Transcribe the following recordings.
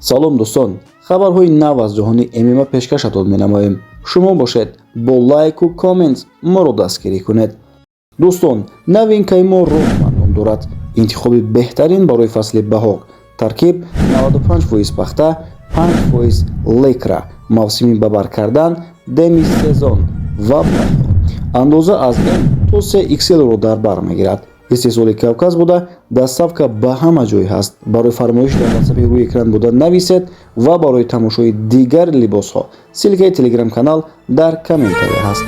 Салом, дӯстон! Хабарҳои нав аз ҷаҳони ММА пешкашатон менамоем. Шумо бошед, бо лайку коммент моро дастгирӣ кунед. Дӯстон, новинкаи мо Рохман ном дорад. Интихоби беҳтарин барои фасли баҳор. Таркиб: 95% пахта, 5% лайкра. Мавсими ба бар кардан демисезон ва баҳор. Андоза аз М то 3 XL-ро дар бар мегирад. Истеҳсоли Кавказ буда, доставка ба ҳама ҷой ҳаст. Барои фармоиш дар ватсапи рӯи экран буда нависед ва барои тамошои дигар либосҳо ссылкаи телеграм-канал дар комментария ҳаст.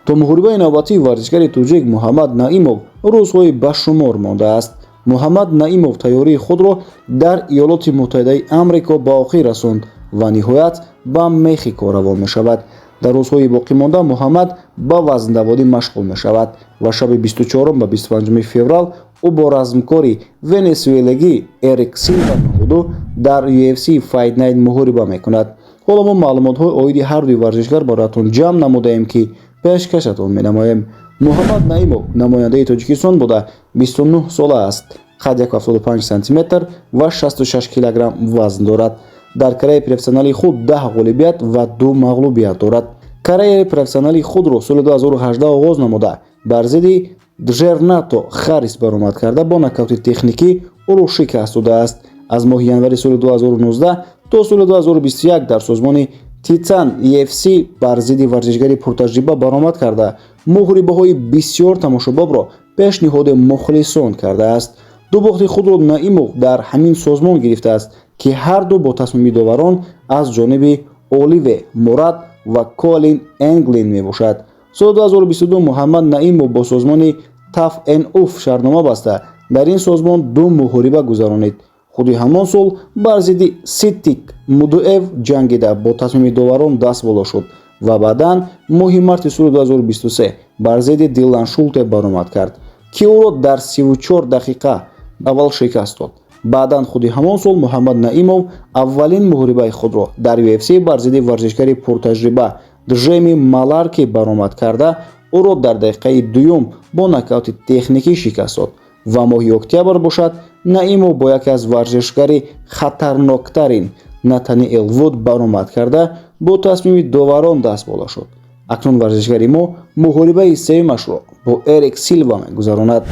То муҳорибаи навбатии варзишгари тоҷик Муҳаммад Наимов рӯзҳои ба шумор мондааст. Муҳаммад Наимов тайёрии худро дар Иёлоти Муттаҳидаи Амрико ба охир расонд ва ниҳоят ба Мехико равон мешавад. Дар рӯзҳои боқимонда Муҳаммад ба вазндавонӣ машғул мешавад ва шаби 24 ба 25 феврал ӯ бо размкори венесуэлагӣ Эрик Силва 92 дар UFC Fight Night муҳориба мекунад. Ҳоло мо маълумотҳои оиди ҳардуи варзишгар бароятон ҷамъ намудаем, ки пешкашатон менамоем. Муҳаммад Наимов намояндаи Тоҷикистон буда, 29 сола аст, қад 1,75 сантиметр ва 66 килограмм вазн дорад. Дар карьераи профессионалии худ 10 ғолибият ва ду мағлубият дорад. Карьераи профессионалии худро соли 2018 оғоз намуда, бар зидди Джернато Харрис баромад карда, бо нокаути техникӣ ӯро шикаст додааст. Аз моҳи январи соли 2019 то соли 2021 дар созмони Титан UFC бар зидди варзишгари пуртаҷриба баромад карда, муҳорибаҳои бисёр тамошобобро пешниҳоди мухлисон кардааст. Ду бохти худро Наимов дар ҳамин созмон гирифтааст, ки ҳарду бо тасмими доварон аз ҷониби Оливе Мурад ва Колин Энглин мебошад. Соли 2022 Муҳаммад Наимов бо созмони Таф Н шартнома баста, дар ин созмон ду муҳориба гузаронид. Худи ҳамон сол бар зидди Ситик Мудуев ҷангида, бо тасмими доварон даст боло шуд ва баъдан моҳи марти соли 2023 бар зидди Дилан Шулте баромад кард, ки ӯро дар 34 дақиқа аввал шикаст дод. Баъдан худи ҳамон сол Муҳаммад Наимов аввалин муҳорибаи худро дар UFC бар зидди варзишгари пуртаҷриба Джейми Маларки баромад карда, ӯро дар дақиқаи дуюм бо нокаути техникӣ шикаст дод. Ва моҳи октябр бошад, Наимов бо яке аз варзишгари хатарноктарин Натани Элвуд баромад карда, бо тасмими доварон даст боло шуд. Акнун варзишгари мо муҳорибаи сеюмашро бо Эрик Силва мегузаронад.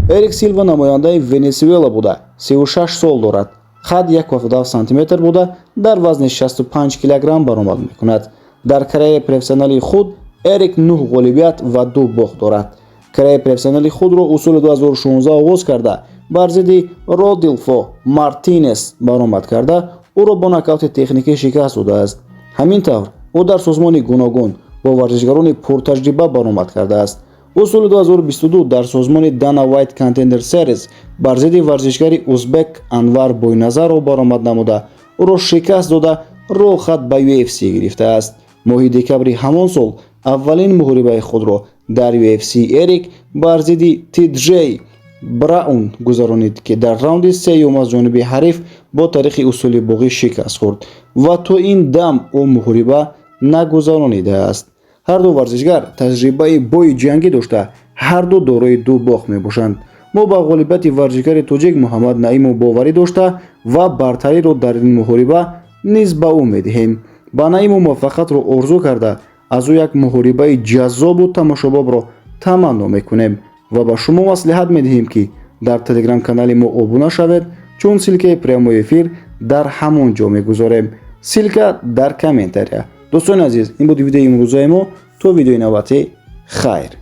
Эрик Силва намояндаи Венесуэла буда, 36 сол дорад, қад 1,77 сантиметр буда, дар вазни 65 килограмм баромад мекунад. Дар карьераи профессионалии худ Эрик 9 ғолибият ва ду бохт дорад. Карьераи профессионалии худро ӯ соли 2016 оғоз карда, бар зидди Родилфо Мартинес баромад карда, ӯро бо нокаути техникӣ шикаст додааст. Ҳамин тавр, ӯ дар созмони гуногун бо варзишгарони пуртаҷриба баромад кардааст. Ӯ соли 2022 дар созмони Dana White Contender Series бар зидди варзишгари узбек Анвар Бойназаров баромад намуда, ӯро шикаст дода, роҳхат ба UFC гирифтааст. Моҳи декабри ҳамон сол аввалин муҳорибаи худро дар UFC Эрик бар зидди Тиджей Браун гузаронид, ки дар раунди сеюм аз ҷониби ҳариф бо тариқи усули боғӣ шикаст хӯрд ва то ин дам ӯ муҳориба нагузаронидааст. Ҳарду варзишгар таҷрибаи бои ҷангӣ дошта, ҳарду дорои ду бохт мебошанд. Мо ба ғолибияти варзишгари тоҷик Муҳаммад Наимов боварӣ дошта ва бартариро дар ин муҳориба низ ба ӯ медиҳем. Ба Наимов муваффақиятро орзу карда, аз ӯ як муҳорибаи ҷаззобу тамошобобро таманно мекунем ва ба шумо маслиҳат медиҳем, ки дар телеграм-канали мо обуна шавед, чун ссылкаи прямой эфир дар ҳамон ҷо мегузорем. Ссылка дар комментария. Дӯстони азиз, ин буд видеои имрӯзаи мо. То видеои навбатӣ хайр.